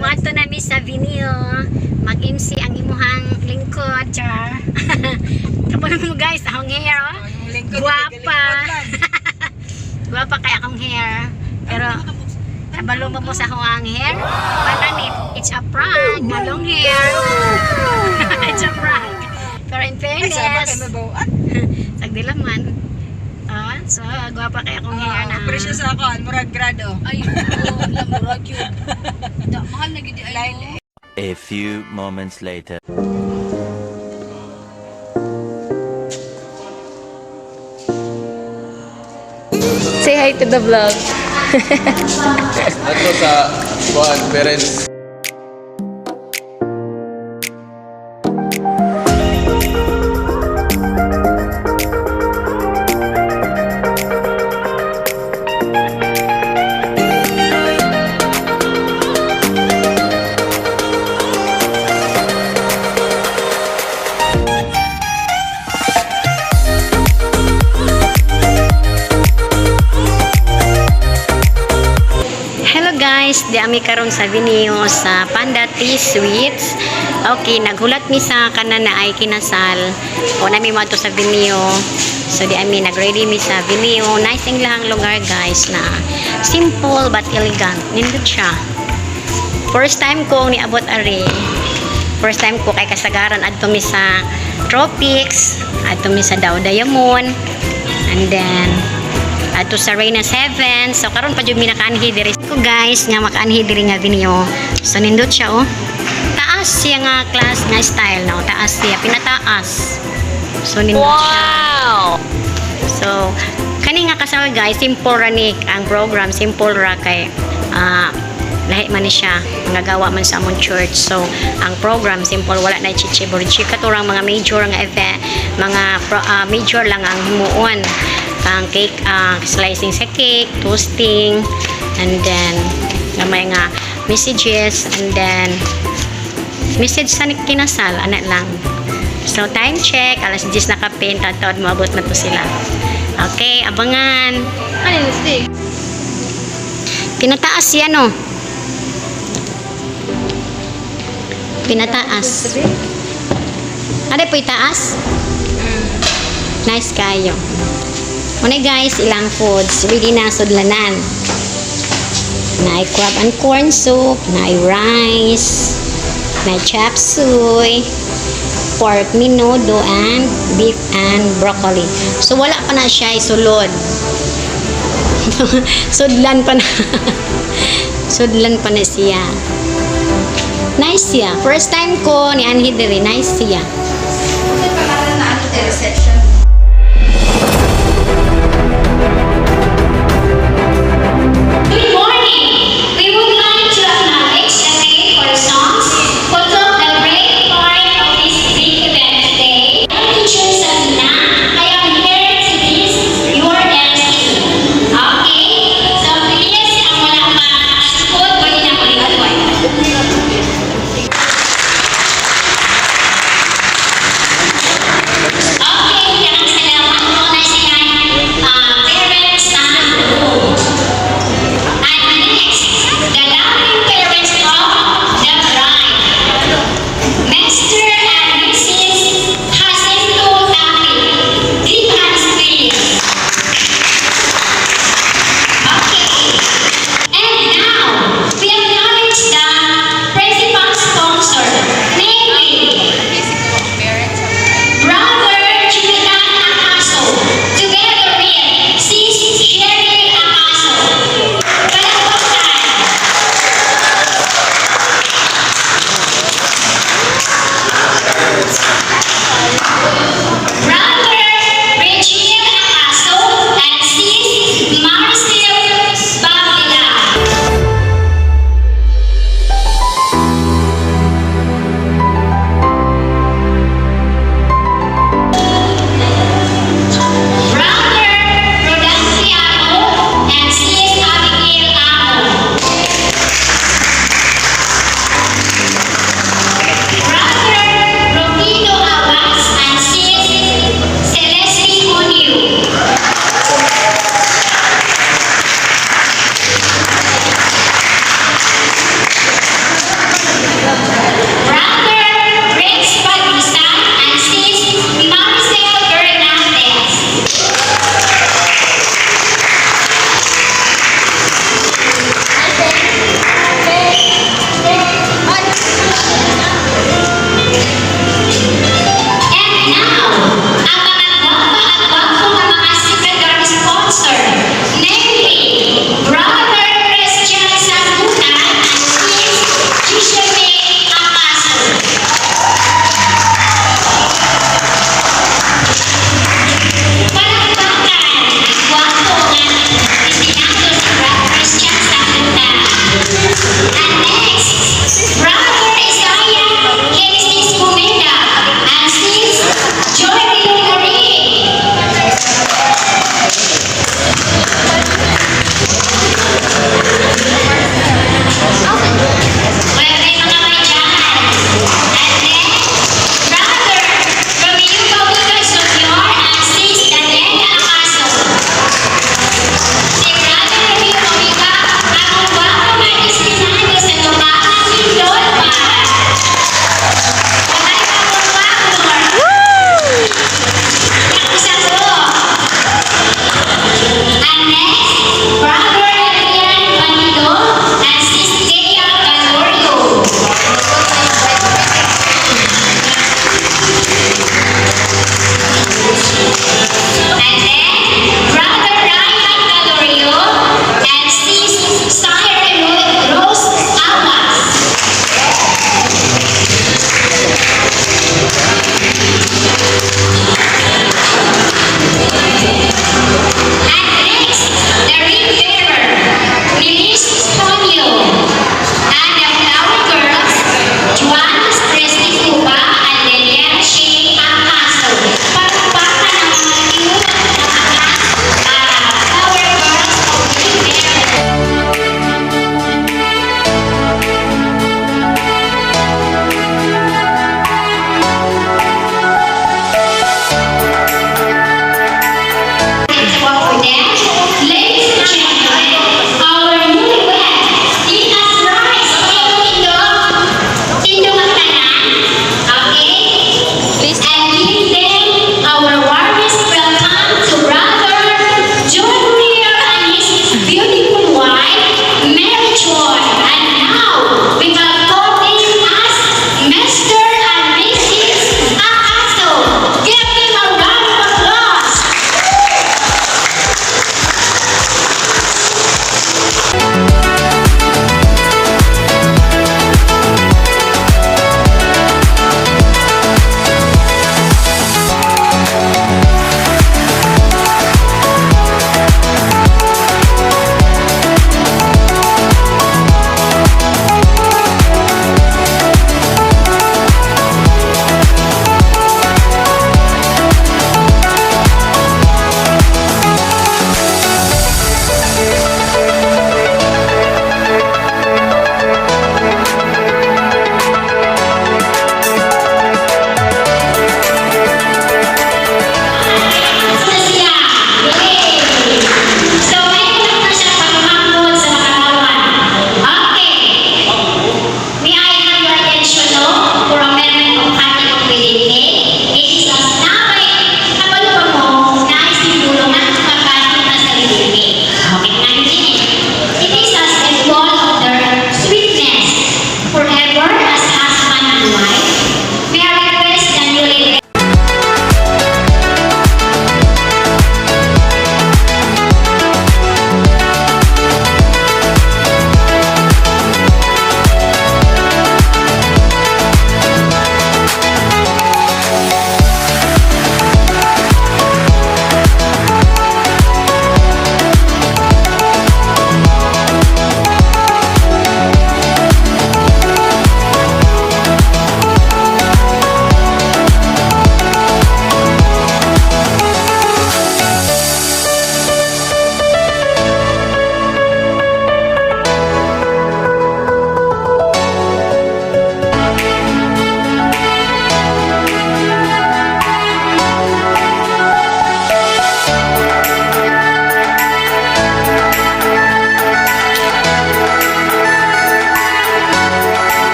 Moadto na mi sa venue. Mag-MC ang imuhang lingkod, char. Kabalo mo guys, akong hair oh. Guwapa. Guwapa kay akong hair. Pero kabalo mo mo sa akong hair. Panan it's a prank, nga long hair. It's a prank. Pero in Ay, sa ba fairness, kay mabaw? sagdi lang man. Ah, so guwapa kay akong hair na. Ah, presyo sa ako, murag grado. Ay, oo, lamurag yun. Da, mahal na gid ay Line no. A few moments later. Say hi to the vlog. Ato sa kuan parents. Hello guys, di ami karon sa venue sa Panda Tea Sweets. Okay, naghulat mi sa kanan na ay kinasal. O nami mo sa venue. So di ami nagready mi sa venue. Nice ang lahang lugar guys na simple but elegant. Nindot siya. First time ko niabot ari. First time ko kay kasagaran adto mi sa Tropics, adto mi sa Dao Diamond. And then adto sa Reyna 7. So karon pa jud mi nakaanhi diri ko guys nga makaanhi diri nga venue. So nindot siya oh. Taas siya nga class nga style no. Taas siya, pinataas. So nindot siya. So, kani nga kasal guys, simple ra ni ang program, simple ra kay lahi man ni siya mga gawa man sa among church. So, ang program simple, wala na chichi borchi katurang mga major nga event, mga major lang ang himuon. Ang cake, slicing sa cake, toasting, and then gamay nga messages, and then message sa kinasal, ana lang. So, time check, alas 10 na kapin, tatawad maabot na to sila. Okay, abangan. Ano yung stick? Pinataas yan, oh. Pinataas. Ano po itaas? Nice kayo. Muna guys, ilang foods. Ready na sudlanan. Naay crab and corn soup, naay rice, naay chop suey, pork menudo, and beef and broccoli. So wala pa na siya isulod. Sudlan pa na. Sudlan pa na siya. Nice siya. First time ko ni Anhi diri, nice siya. Ano pangalan na ano reception?